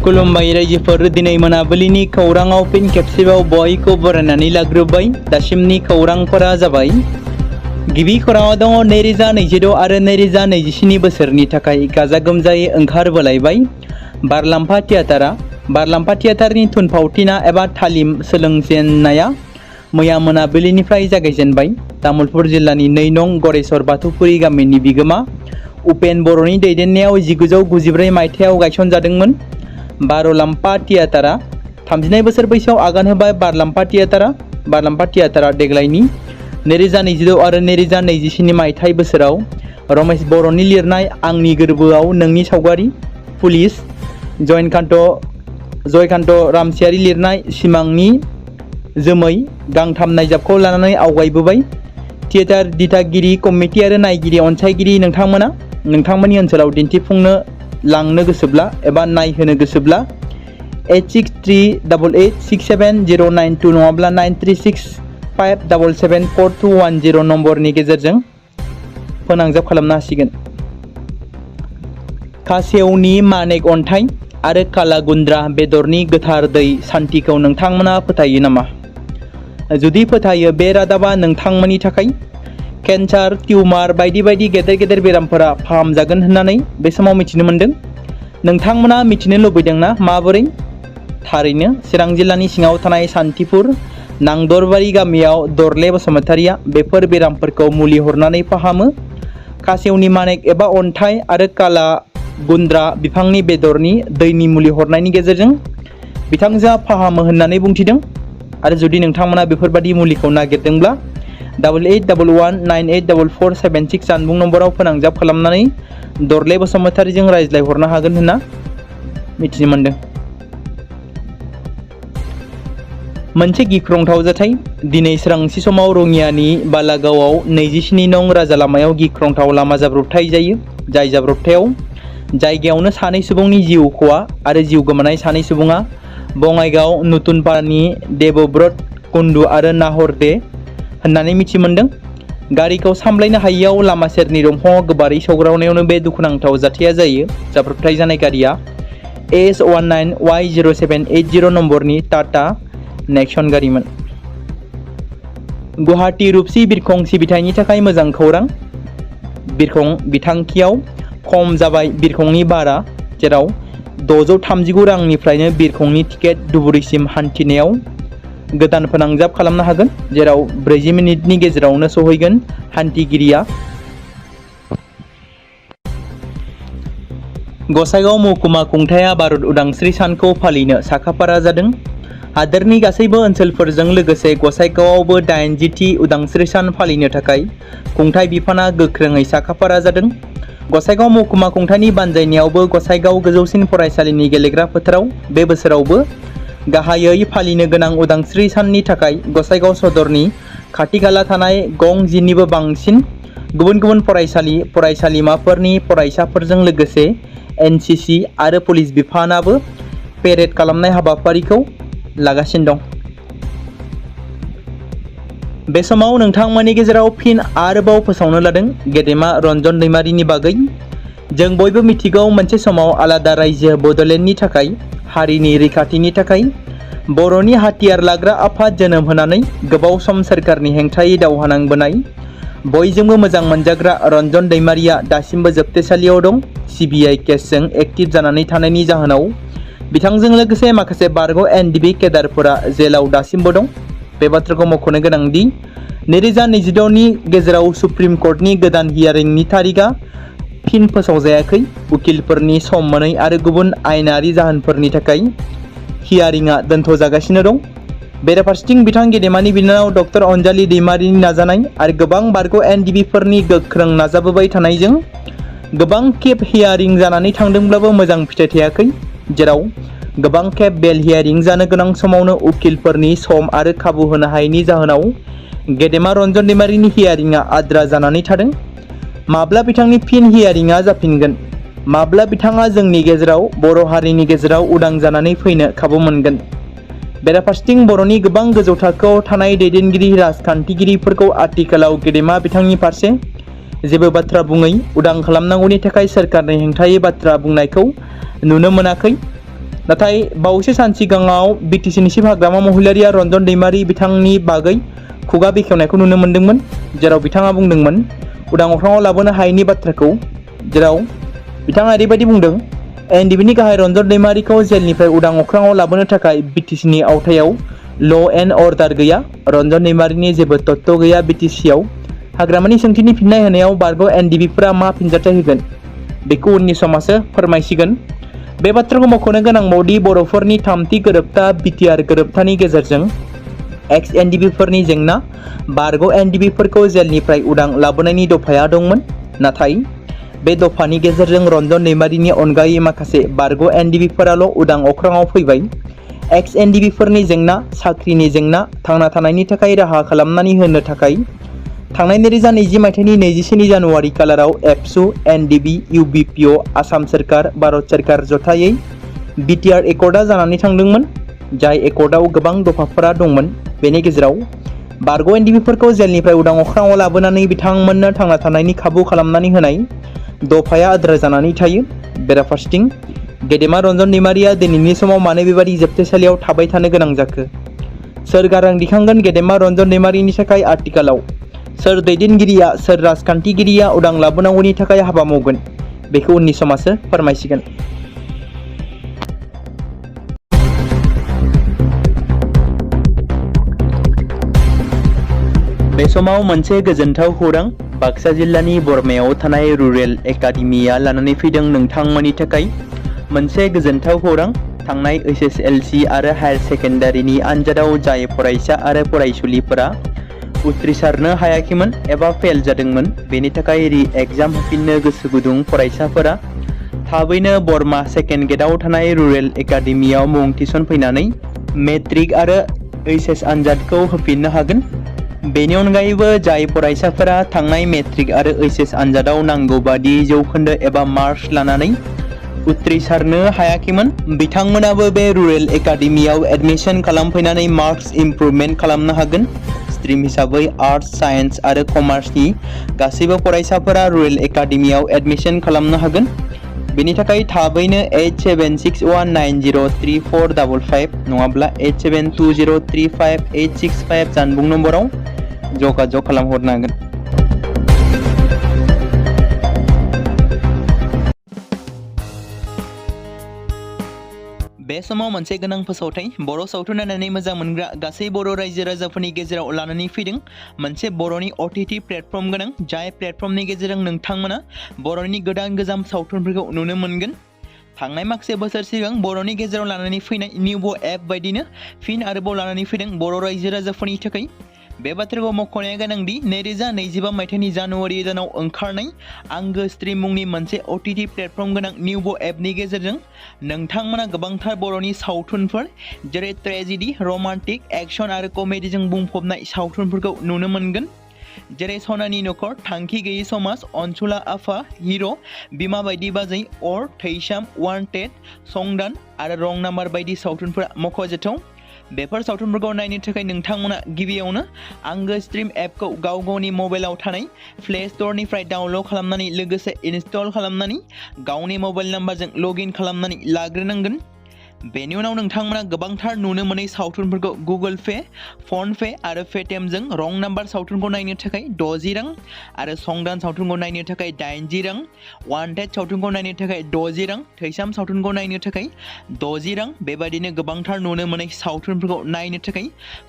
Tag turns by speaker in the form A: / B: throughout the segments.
A: खुलुमबाय रायजोफोर, दिनै मोनाबिलिनि खौराङाव फिन खेबसेबाव बयखौ बरायनानै लाग्रोबाय। दासिमनि खौरांफोरा जाबाय। गिबि खौराङाव दङ 2026 आरो 2027 बोसोरनि थाखाय गाजा गोमजायै ओंखारबोलायबाय बारलाम्फा थियेटारा। बारलाम्फा थियेटारनि थुनफावथिना एबा तालिम सोलोंजेननाया मैया मोनाबिलिनिफ्राय जागायजेनबाय। तामुलपुर जिल्लानि 2 नं गरेस्वर बाथौफुरि गामिनि बिगोमा उपेन बर'नि दैदेननायाव 1994 मायथाइयाव गायसनजादोंमोन। बारलाम्फा थियेटारा 39 बोसोर बैसोआव आगान होबाय। बारलाम्फा थियेटारा देग्लायनि 2026 आरो 2027 मायथाइ बोसोराव रमेश बर'नि लिरनाय आंनि गोरबोआव नोंनि सावगारि, पुलिस जयकान्त रामसियारि लिरनाय सिमांनि जोमै गांथाम नायजाबखौ लानानै आवगायबोबाय। थियेटार दिथागिरि कमिटि आरो नायगिरि अनसायगिरि नोंथांमोना नोंथांमोननि ओनसोलाव दिन्थिफुंनो लांनो गोसोब्ला एबा नायहोनो गोसोब्ला 8638867092 नङाब्ला 9365774210 नम्बरनि गेजेरजों फोनांजाब खालामनो हासिगोन। खासेवनि मानेक अन्थाइ आरो कालागुन्द्रा बेदरनि गोथार दै सान्थिखौ नोंथांमोना फोथायो नामा? जुदि फोथायो, बे रादाबा नोंथांमोननि थाखाय। केन्सार, टिउमार बायदि बायदि गेदेर बेरामफोरा फाहामजागोन होननानै बे समाव मिथिनो मोन्दों। नोंथांमोना मिथिनो लुबैदोंना माबोरै? थारैनो चिरां जिल्लानि सिङाव थानाय सान्थिपुर नांदरबारि गामियाव दरले बसुमतारिया बेफोर बेरामफोरखौ मुलि हरनानै फाहामो। खासेवनि मानेक एबा अन्थाइ आरो काला गुन्द्रा बिफांनि बेदरनि दैनि मुलि हरनायनि गेजेरजों बिथांजोआ फाहामो होननानै बुंथिदों। आरो जुदि नोंथांमोना बेफोरबादि मुलिखौ नागिरदोंब्ला 8811984476 जानबुं नम्बराव फोनांजाब खालामनानै दरले बसुमतारिजों रायज्लायहरनो हागोन होनना मिथिनो मोन्दों। मोनसे गिख्रंथाव जाथाय। दिनै सोरांसि समाव रङियानि बालागावआव 27 नं राजा लामायाव गिख्रंथाव लामा जाब्रबथाय जायो। जाय जाब्रबथायाव जायगायावनो 2 सुबुंनि जिउ खहा आरो जिउ गोमानाय 2 सुबुङा बङाइगाव नतुनपारानि देबब्रत कुन्दु आरो नाहरदे होननानै मिथिमोन्दों। गारिखौ सामलायनो हायियाव लामा सेरनि दंफाङाव गोबारै सौग्रावनायावनो बे दुखुनांथाव जाथाया जायो। जाब्रबथाय जानाय गारिया AS19Y0780 नम्बरनि टाटा नेक्सन गारिमोन। गुवाहाटी रुपसि बिरखं सिबिथायनि थाखाय मोजां खौरां। बिरखं बिथांखियाव खम जाबाय बिरखंनि भारा, जेराव 639 रांनिफ्रायनो बिरखंनि टिकेट धुबुरीसिम हान्थिनायाव गोदान फोनांजाब खालामनो हागोन, जेराव 40 मिनिटनि गेजेरावनो सहैगोन हान्थिगिरिया। गसाइगाव महकुमा खुंथाया भारत उदांस्रि सानखौ फालिनो साखाफारा जादों। हादोरनि गासैबो ओनसोलफोरजों लोगोसे गसाइगावआवबो 80थि उदांस्रि सान फालिनो थाखाय खुंथाय बिफाना गोख्रोङै साखाफारा जादों। गसाइगाव महकुमा खुंथायनि बानजायनायावबो गसाइगाव गोजौसिन फरायसालिनि गेलेग्रा फोथाराव बे बोसोरावबो गाहायै फालिनो गोनां उदांस्रि साननि थाखाय गसाइगाव सदरनि खाथि-खाला थानाय गं 10निबो बांसिन गुबुन फरायसालिमाफोरनि फरायसाफोरजों लोगोसे एनसिसि आरो पुलिस बिफानाबो पेरेड खालामनाय हाबाफारिखौ लागासिनो दं। बे समाव नोंथांमोननि गेजेराव फिन आरोबाव फोसावनो लादों गेदेमा रन्जन दैमारिनि बागै। जों बयबो मिथिगौ, मोनसे समाव आलादा रायजो बड'लेण्डनि थाखाय हारिनि रैखाथिनि थाखाय बर'नि हाथियार लाग्रा आफाद जोनोम होनानै गोबाव सम सोरखारनि हेंथायै दावहा नांबोनाय बयजोंबो मोजां मोनजाग्रा रन्जन दैमारिया दासिमबो जोबथेसालियाव दं। CBI केसजों एक्टिभ जानानै थानायनि जाहोनाव बिथांजों लोगोसे माखासे बारग' NDB केडारफोरा जेलाव दासिमबो दं। बे बाथ्राखौ मख'नो गोनांदि 2026नि गेजेराव सुप्रिम कर्टनि गोदान हियारिंनि तारिखआ फिन फोसावजायाखै। उकिलफोरनि सम मोनै आरो गुबुन आयेनारि जाहोनफोरनि थाखाय हियारिंआ दोनथ'जागासिनो दं। बेराफारसेथिं बिथां गेदेमानि बिनानाव डक्टर अनजालि दैमारिनि नाजानाय आरो गोबां बारग' NDBफोरनि गोख्रों नाजाबोबाय थानायजों गोबां खेब हियारिं जानानै थांदोंब्लाबो मोजां फिथाइ थायाखै, जेराव गोबां खेब बेल हियारिं जानो गोनां समावनो उकिलफोरनि सम आरो खाबु होनो हायैनि जाहोनाव गेदेमा रन्जन दैमारिनि हियारिंआ आद्रा जानानै थादों। माब्ला बिथांनि फिन हियारिंआ जाफिनगोन? माब्ला बिथाङा जोंनि गेजेराव बर' हारिनि गेजेराव उदां जानानै फैनो खाबु मोनगोन? बेराफारसेथिं बर'नि गोबां गोजौ थाखोआव थानाय दैदेनगिरि राजखान्थिगिरिफोरखौ आथिखालाव गेदेमा बिथांनि फारसे जेबो बाथ्रा बुङै उदां खालामनांगौनि थाखाय सोरखारनि हेंथायै बाथ्रा बुंनायखौ नुनो मोनाखै। नाथाय बावैसो सान सिगाङाव बिटिसिनि चिफ हाग्रामा महिलारिया रन्जन दैमारि बिथांनि बागै खुगा बेखेवनायखौ नुनो मोन्दोंमोन, जेराव बिथाङा बुंदोंमोन उदां अख्राङाव लाबोनो हायैनि बाथ्राखौ, जेराव बिथाङा ओरैबायदि बुंदों, एनडिबिनि गाहाय रन्जन दैमारिखौ जेलनिफ्राय उदां अख्राङाव लाबोनो थाखाय बिटिसिनि आवथायाव ल' एन्ड अर्डार गैया। रन्जन दैमारिनि जेबो तत्त्व गैया। बिटिसिआव हाग्रामानि सोंथिनि फिननाय होनायाव बारग' एनडिबिफोरा मा फिनजाथाय होगोन बेखौ उननि समासो फोरमायसिगोन। बे बाथ्राखौ मख'नो गोनांबावदि बर'फोरनि थामथि गोरोबथा बिटिआर गोरोबथानि गेजेरजों एक्स एनडिबिफोरनि जेंना, बारग' एनडिबिफोरखौ जेलनिफ्राय उदां लाबोनायनि दफाया दंमोन। नाथाय बे दफानि गेजेरजों रन्जन दैमारिनि अनगायै माखासे बारग' एनडिबिफोराल' उदां अख्राङाव फैबाय। एक्स एनडिबिफोरनि जेंना, साख्रिनि जेंना, थांना थानायनि थाखाय राहा खालामनानै होनो थाखाय थांनाय 2020 मायथाइनि 21 जानुवारि खालाराव एबसु, एनडिबि, इउबिपिअ, आसाम सोरखार, भारत सोरखार जथायै बिटिआर एकर्डआ जानानै थांदोंमोन, जाय एकर्डआव गोबां दफाफोरा दंमोन। बेनि गेजेराव बारग' एनडिबिफोरखौ जेलनिफ्राय उदां अख्राङाव लाबोनानै बिथांमोननो थांना थानायनि खाबु खालामनानै होनाय दफाया आद्रा जानानै थायो। बेराफारसेथिं गेदेमा रन्जन दैमारिया दिनैनि समाव मानो बेबादि जोबथेसालियाव थाबाय थानो गोनां जाखो? सोर गारां दिखांगोन गेदेमा रन्जन दैमारिनि थाखाय? आथिखालाव सोर दैदेनगिरिया, सोर राजखान्थिगिरिया उदां लाबोनांगौनि थाखाय हाबा मावगोन बेखौ उननि समासो फोरमायसिगोन। बे समाव मोनसे गोजोनथाव खौरां बाक्सा जिल्लानि बरमायाव थानाय रुरेल एकाडेमिया लानानै फैदों नोंथांमोननि थाखाय मोनसे गोजोनथाव खौरां। थांनाय एसएसएलसि आरो हायार सेकेन्डारिनि आनजादाव जाय फरायसा आरो फरायसुलिफोरा उथ्रिसारनो हायाखैमोन एबा फेल जादोंमोन, बेनि थाखाय रि-एग्जाम होफिननो गोसो गुदुं फरायसाफोरा थाबैनो बरमा सेकेन्ड गेटआव थानाय रुरेल एकाडेमियाव मुं थिसनफैनानै मेट्रिक आरो एइचएस आनजादखौ होफिननो हागोन। बेनि अनगायैबो जाय फरायसाफोरा थांनाय मेट्रिक आरो एइचएस आनजादाव नांगौ बादि जौखोन्दो एबा मार्कस लानानै उथ्रिसारनो हायाखैमोन, बिथांमोनाबो बे रुरेल एकाडेमियाव एडमिशन खालामफैनानै मार्कस इमप्रुभमेन्ट खालामनो हागोन। स्ट्रिम हिसाबै आर्टस, साइन्स आरो कमार्सनि गासैबो फरायसाफोरा रुरेल एकाडेमियाव एडमिशन खालामनो हागोन। बेनि थाखाय थाबैनो 8761903455 नङाब्ला 87203585 जानबुं नम्बराव जगाजग खालामहरनो हागोन। बे समाव मोनसे गोनां फोसावथाय बर' सावथुन नायनानै मोजां मोनग्रा गासै बर' रायजो राजाफोरनि गेजेराव लानानै फैदों मोनसे बर'नि OTT प्लेटफर्म गोनां, जाय प्लेटफर्मनि गेजेरजों नोंथांमोना बर'नि गोदान गोजाम सावथुनफोरखौ नुनो मोनगोन। थांनाय माखासे बोसोर सिगां बर'नि गेजेराव लानानै फैनाय निउबो एप बायदिनो फिन आरोबाव लानानै फैदों बर' रायजो राजाफोरनि थाखाय। बे बाथ्राखौ मख'नाया गोनांदि 2025 मायथाइनि जानुवारि दानाव ओंखारनाय आंगो स्ट्रिम मुंनि मोनसे OTT प्लेटफर्म गोनां निउबो एपनि गेजेरजों नोंथांमोना गोबांथार बर'नि सावथुनफोर जेरै ट्रेजेडि, रमान्टिक, एक्सन आरो कमेडिजों बुंफबनाय सावथुनफोरखौ नुनो मोनगोन। जेरै सनानि नखर, थांखि गैयै समाज, अनसुला आफा, हिर', बिमा बायदि बाजै, अर, थैसाम, वान्टेड, संदान आरो रं नाम्बार बायदि सावथुनफोरा मख'जाथाव। बेफोर सावथुनफोरखौ नायनो थाखाय नोंथांमोना गिबियावनो आंगो स्ट्रिम एपखौ गाव गावनि मबाइलाव थानाय प्ले स्ट'रनिफ्राय डाउनल'ड खालामनानै लोगोसे इनस्टल खालामनानै गावनि मबाइल नाम्बारजों लगइन खालामनानै लाग्रोनांगोन। बेनि उनाव नोंथांमोना गोबांथार नुनो मोनै सावथुनफोरखौ गुगोल पे, फन पे आरो पेटिएमजों रं नाम्बार सावथुनखौ नायनो थाखाय 60 रां आरो संदान सावथुनखौ नायनो थाखाय 80 रां, वान्टेड सावथुनखौ नायनो थाखाय 60 रां, थैसाम सावथुनखौ नायनो थाखाय 60 रां, बेबायदिनो गोबांथार नुनो मोनै सावथुनफोरखौ नायनो थाखाय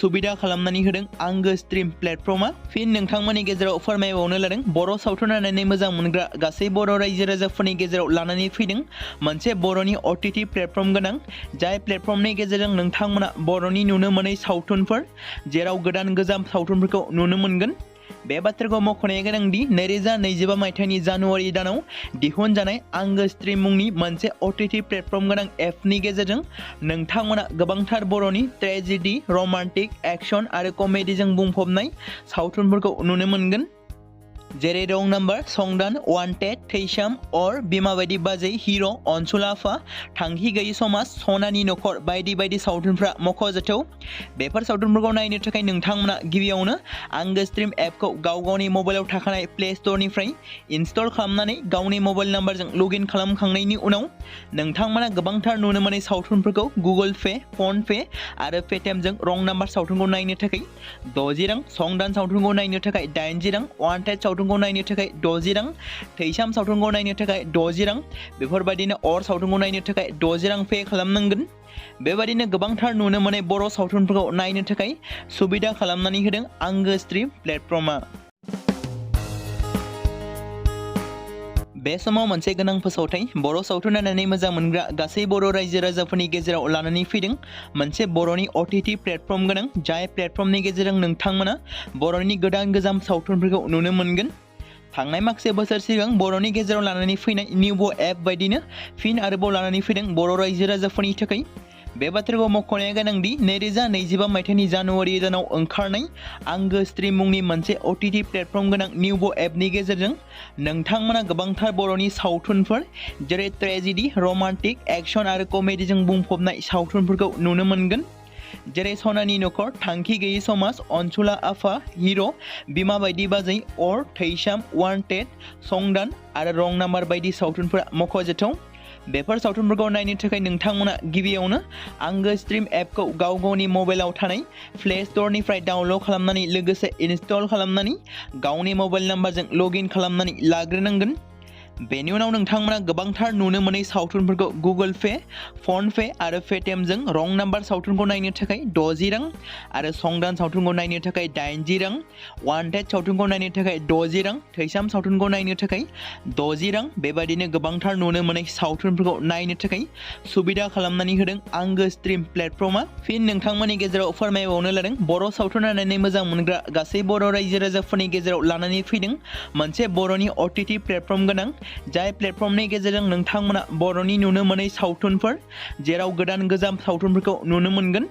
A: सुबिदा खालामनानै होदों आंगो स्ट्रिम प्लेटफर्मा। फिन नोंथांमोननि गेजेराव फोरमायबावनो लादों बर' सावथुन नायनानै मोजां मोनग्रा गासै बर' रायजो राजाफोरनि गेजेराव लानानै फैदों मोनसे बर'नि OTT प्लेटफर्म गोनां, जाय प्लेटफर्मनि गेजेरजों नोंथांमोना बर'नि नुनो मोनै सावथुनफोर जेराव गोदान गोजाम सावथुनफोरखौ नुनो मोनगोन। बे बाथ्राखौ मख'नाया गोनांदि 2025 मायथाइनि जानुवारि दानाव दिहुनजानाय आंगो स्ट्रिम मुंनि मोनसे OTT प्लेटफर्म गोनां एपनि गेजेरजों नोंथांमोना गोबांथार बर'नि ट्रेजेडि, रमान्टिक, एक्सन आरो कमेडिजों बुंफबनाय सावथुनफोरखौ नुनो मोनगोन। जेरै रं नाम्बार संदान वान्टेड थैसाम अर बिमा बायदि बाजै हिर' अनसुला आफा थांखि गैयि समाज सनानि नखर बायदि बायदि सावथुनफ्रा मख'जाथाव। बेफोर सावथुनफोरखौ नायनो थाखाय नोंथांमोना गिबियावनो आंगो स्ट्रिम एपखौ गावनि मबाइलाव थाखानाय प्ले स्ट'रनिफ्राय इनस्टल खालामनानै गावनि मबाइल नाम्बारजों लगइन खालामखांनायनि उनाव नोंथांमोना गोबांथार नुनो मोनै सावथुनफोरखौ गुगोल पे, फन पे आरो पेटिएमजों रं नाम्बार सावथुनखौ नायनो थाखाय 60 रां, संदान सावथुनखौ नायनो थाखाय 80 रां, वान्टेड सावथुनखौ नायनो थाखाय 60 रां, थैसाम सावथुनखौ नायनो थाखाय 60 रां, बेफोरबायदिनो अर सावथुनखौ नायनो थाखाय 60 रां पे खालामनांगोन। बेबायदिनो गोबांथार नुनो मोनै बर' सावथुनफोरखौ नायनो थाखाय सुबिदा खालामनानै होदों आंगो स्ट्रिम प्लेटफर्मआ। बे समाव मोनसे गोनां फोसावथाय बर' सावथुन नायनानै मोजां मोनग्रा गासै बर' रायजो राजाफोरनि गेजेराव लानानै फैदों मोनसे बर'नि OTT प्लेटफर्म गोनां, जाय प्लेटफर्मनि गेजेरजों नोंथांमोना बर'नि गोदान सावथुनफोरखौ नुनो मोनगोन। थांनाय माखासे बोसोर सिगां बर'नि गेजेराव लानानै फैनाय निउबो एप बायदिनो फिन आरोबाव लानानै फैदों बर' रायजो राजाफोरनि थाखाय। बे बाथ्राखौ मख'नाया गोनांदि 2025 मायथाइनि जानुवारि दानाव ओंखारनाय आंगो स्ट्रिम मुंनि मोनसे OTT प्लेटफर्म गोनां निउबो एपनि गेजेरजों नोंथांमोना गोबांथार बर'नि सावथुनफोर जेरै ट्रेजेडि, रमान्टिक, एक्शन आरो कमेडिजों बुंफबनाय सावथुनफोरखौ नुनो मोनगोन। जेरै सनानि नखर, थांखि गैयि समाज, अनसुला आफा, हिर', बिमा बायदि बाजै, अर, थैसाम, वान्टेड, संदान आरो रं नाम्बार बायदि सावथुनफोरा मख'जाथाव। बेफोर सावथुनफोरखौ नायनो थाखाय नोंथांमोना गिबियावनो आंगो स्ट्रिम एपखौ गावनि मबाइलाव थानाय प्ले स्ट'रनिफ्राय डाउनल'ड खालामनानै लोगोसे इनस्टल खालामनानै गावनि मबाइल नाम्बारजों लगइन खालामनानै लाग्रोनांगोन। बेनि उनाव नोंथांमोना गोबांथार नुनो मोनै सावथुनफोरखौ गुगोल पे, फन पे आरो पेटिएमजों रं नाम्बार सावथुनखौ नायनो थाखाय 60 रां आरो संदान सावथुनखौ नायनो थाखाय 80 रां, वान्टेड सावथुनखौ नायनो थाखाय 60 रां, थैसाम सावथुनखौ नायनो थाखाय 60 रां, बेबायदिनो गोबांथार नुनो मोनै सावथुनफोरखौ नायनो थाखाय सुबिदा खालामनानै होदों आंगो स्ट्रिम प्लेटफर्मआ। फिन नोंथांमोननि गेजेराव फोरमायबावनो लादों बर' सावथुन नायनानै मोजां मोनग्रा गासै बर' रायजो राजाफोरनि गेजेराव लानानै फैदों मोनसे बर'नि OTT प्लेटफर्म गोनां, जाय प्लेटफर्मनि गेजेरजों नोंथांमोना बर'नि नुनो मोनै सावथुनफोर जेराव गोजाम सावथुनफोरखौ नुनो मोनगोन।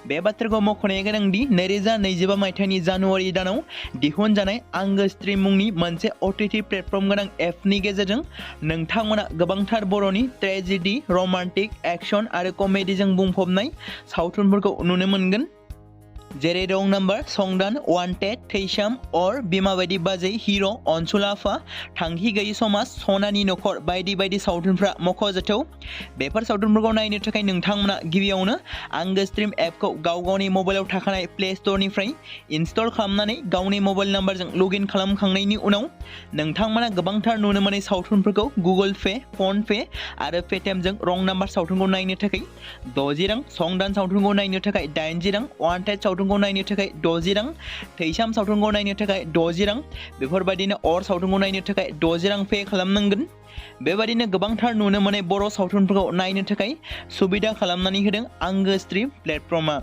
A: बे बाथ्राखौ मख'नाया गोनांदि 2025 मायथाइनि जानुवारि दानाव दिहुनजानाय आंगो स्ट्रिम मुंनि मोनसे OTT प्लेटफर्म गोनां एपनि गेजेरजों नोंथांमोना गोबांथार बर'नि ट्रेजेडि, रमान्टिक, एक्शन आरो कमेडिजों बुंफबनाय सावथुनफोरखौ नुनो मोनगोन। जेरै रं नाम्बार, संदान, वान्टेड, थैसाम अर बिमा बायदि बाजै, हिर', अनसुला आफा, थांखि गैयि समाज, सनानि नखर बायदि बायदि सावथुनफ्रा मख'जाथाव। बेफोर सावथुनफोरखौ नायनो थाखाय नोंथांमोना गिबियावनो आंगो स्ट्रिम एपखौ गावनि मबाइलाव थाखानाय प्ले स्ट'रनिफ्राय इनस्टल खालामनानै गावनि मबाइल नाम्बारजों लगइन खालामखांनायनि उनाव नोंथांमोना गोबांथार नुनो मोनै सावथुनफोरखौ गुगोल पे, फन पे आरो पेटिएमजों रं नाम्बार सावथुनखौ नायनो थाखाय 60 रां, संदान सावथुनखौ नायनो थाखाय 80 रां, वान्टेड सावथुनखौ नायनो थाखाय 60 रां, थैसाम सावथुनखौ नायनो थाखाय 60 रां, बेफोरबायदिनो अर सावथुनखौ नायनो थाखाय 60 रां पे खालामनांगोन। बेबायदिनो गोबांथार नुनो मोनै बर' सावथुनफोरखौ नायनो थाखाय सुबिदा खालामनानै होदों आंगो स्ट्रिम प्लेटफर्मआ।